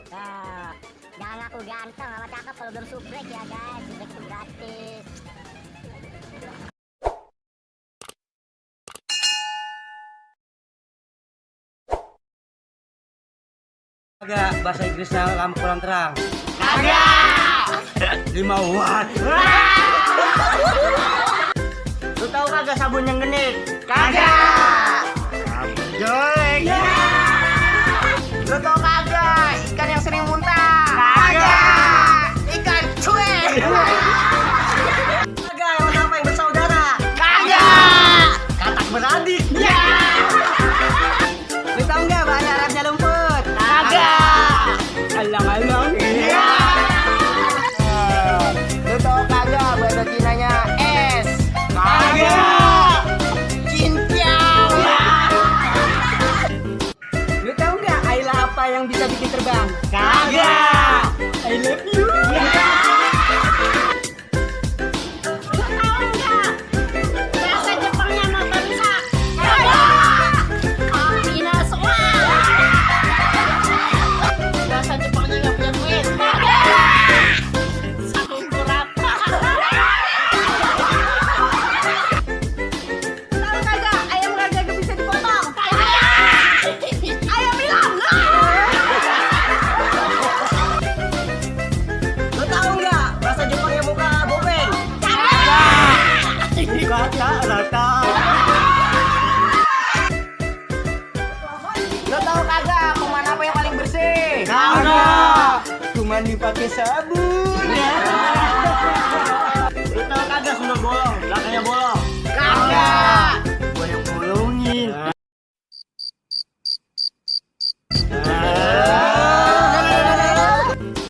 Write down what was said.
Nah, jangan aku ganteng sama cakep kalau belum subrek ya guys. Subrek itu gratis. Kagak bahasa Inggrisnya lampu kurang terang. Kagak. 5 watt. Lu tahu kagak sabun yang genit? Kagak. Sabun jelek. Lu tau kagak ikan yang sering muntah? Kagak. Ikan cuek. Kagak yang apa yang bersaudara? Kagak. Katak beradik. Ya. Lu tahu nggak bahasa Arabnya lumpur? Kagak. Alang-alang. Iya. Lu tau kagak bahasa Cinanya es? Kagak. Cincang. Lu tahu nggak Ayla apa yang bisa bikin terbang? Kagak. I love you. Lu tahu nggak bahasa Jepangnya motor bisa? Kagak. Kapina semua. Bahasa Jepangnya nggak punya duit. Sakurata. Tahu kagak ayam kagak bisa dipotong? Ayam bilang. Lu tahu nggak bahasa Jepang yang muka bobeng? Muka tak rata. Lu tau kagak kuman apa yang paling bersih? Kagak. Cuma dipakai sabun. Lu tahu kagak sundel bolong, belakangnya bolong. Kagak. Gua yang bolongin.